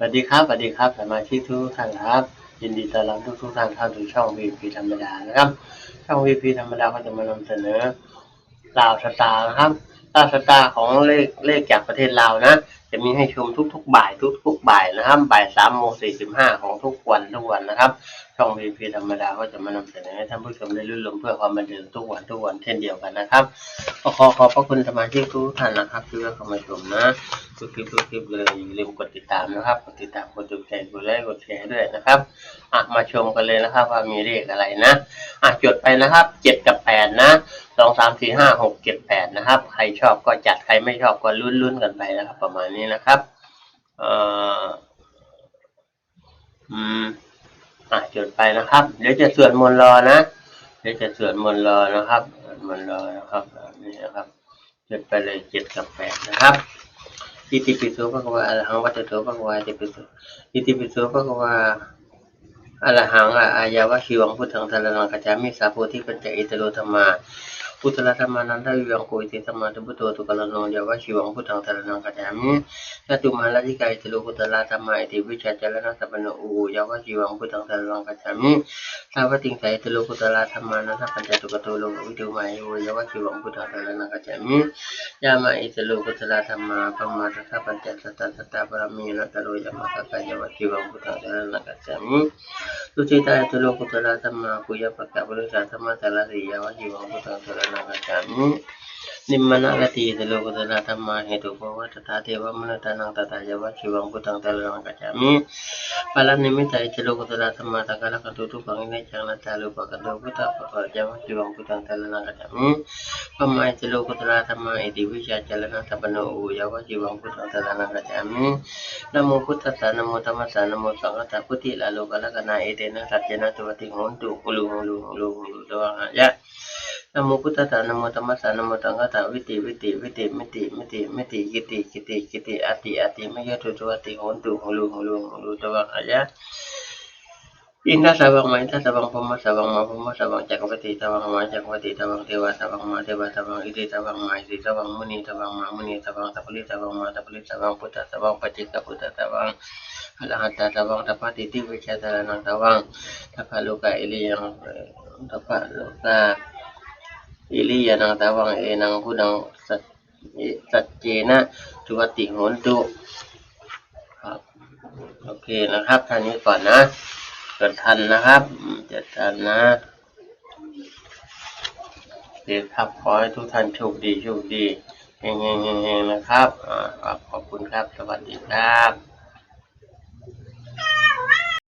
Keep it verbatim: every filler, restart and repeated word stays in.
วัสดีครับ สวัสดีครับ สมาชิกทุกท่านครับ ยินดีต้อนรับทุกๆท่านเข้าสู่ช่อง วีพี ธรรมดานะครับ ช่อง วีพี ธรรมดาก็จะมานำเสนอ ลาวสตาร์นะครับ ลาวสตาร์ของเลข เลขจากประเทศลาวนะ จะมีให้ชมทุกๆบ่าย ทุกๆบ่ายนะครับ บ่ายสามโมงสี่สิบห้าของทุกวัน ทุกวันนะครับ ช่อง วีพี ธรรมดาก็จะมานำเสนอให้ท่านผู้ชมได้รื่นรมย์เพื่อความบันเทิงทุกวัน ทุกวันเช่นเดียวกันนะครับ ก็ขอขอบพระคุณสมาชิกทุกท่านนะครับ ที่เข้ามาชมนะ ทุกคลิป ทุกคลิปเลย อย่าลืมกดติดตามนะครับ กดติดตาม กดถูกใจ กดไลค์ กดแชร์ด้วยนะครับ อ่ะ มาชมกันเลยนะครับ ว่ามีเลขอะไรนะ อ่ะ จดไปนะครับ เจ็ดกับแปดนะ สอง สาม สี่ ห้า หก เจ็ด แปด นะครับ ใครชอบก็จัด ใครไม่ชอบก็ลุ้นๆกันไปนะครับ ประมาณนี้นะครับ เอ่อ อืม อ่ะ จดไปนะครับ เดี๋ยวจะสวดมนต์รอนะ เดี๋ยวจะสวดมนต์รอนะครับ สวดมนต์รอนะครับ แบบนี้นะครับ จดไปเลย เจ็ดกับแปดนะครับ Itipi so bhagavā arahaṃ vata so bhagavā. Itipi so, itipi so bhagavā arahaṃ a- a- yāvajīvaṃ buddhaṃ saraṇaṃ gacchāmi. Sāvodhi pañca issaro dhammā, kusalā dhammā nandavivaṅko. Iti sammāsambuddho moggallāno, yāvajīvaṃ buddhaṃ saraṇaṃ gacchāmi. Cātummahārājikā issaro kusalā dhammā, iti vijjācaraṇasampanno u u, yāvajīvaṃ buddhaṃ saraṇaṃ gacchāmi. Tāvatiṃsā issaro kusalā dhammā, nanda pañca sugato lokavidū mahādevo, yāvajīvaṃ buddhaṃ saraṇaṃ gacchāmi. Yāmā issaro kusalā dhammā, brahmā sata pañca satta satta brahmā nataro yamā sakā, yāvajīvaṃ buddhaṃ saraṇaṃ gacchāmi. Tusitā issaro kusalā dhammā, khūjapakā purusā dhammasārithī, yāvajīvaṃ buddhaṃ saraṇaṃ gacchāmi. Nimmānaratī issaro kusalā dhammā, hetubhū pavatthatā devamanussānaṃ atthatā, yāvajīvaṃ buddhaṃ saraṇaṃ gacchāmi. Paranimmitā issaro kusalā dhammā, saṅghaṃ rakkhantu dukkhāya niccaṃ, natthārūpakaṭṭho buddhapāgā, yāvajīvaṃ buddhaṃ saraṇaṃ gacchāmi. Brahmā issaro kusalā dhammā, iti vijjācaraṇasampanno u u, yāvajīvaṃ buddhaṃ saraṇaṃ gacchāmi. Namo buddhassa, namo dhammassa, namo saṅghassa, buddhirāro pārakana, etena saccena suvatthi hontu, hulu hulu hulu hulu, tvaṃ haya. Namo buddhassa, namo dhammassa, namo saṅghassa, viti viti viti, miti miti miti, kiti kiti kiti, ati ati, mayotu, suvatthi hontu, hulu hulu hulu, tvaṃ haya. Indassa vaṃ mā, indassa vaṃ brahmassa vaṃ mā, brahmassa vaṃ cakkavatissa vaṃ mā, cakkavatissa vaṃ devassa vaṃ mā, devassa vaṃ isissa vaṃ mā, isissa vaṃ munissa vaṃ mā, munissa vaṃ sappurissa vaṃ mā, sappurissa vaṃ buddhassa vaṃ, paccekabuddhassa vaṃ arahantassa vaṃ, sabbaditthi vijjācaraṇassa vaṃ, sabbalokā iriyaṃ, sabbalokā iriyānaṃ savaṃ, enaṃ buddhaṃ sac- saccena suvatthi hontu. ครับ โอเคนะครับ เท่านี้ก่อนนะ จดทันนะครับ อืม จดทันนะ โอเคครับ ขอให้ทุกท่านโชคดี โชคดี เฮงๆๆๆ นะครับ อ่า ครับ ขอบคุณครับ สวัสดีครับ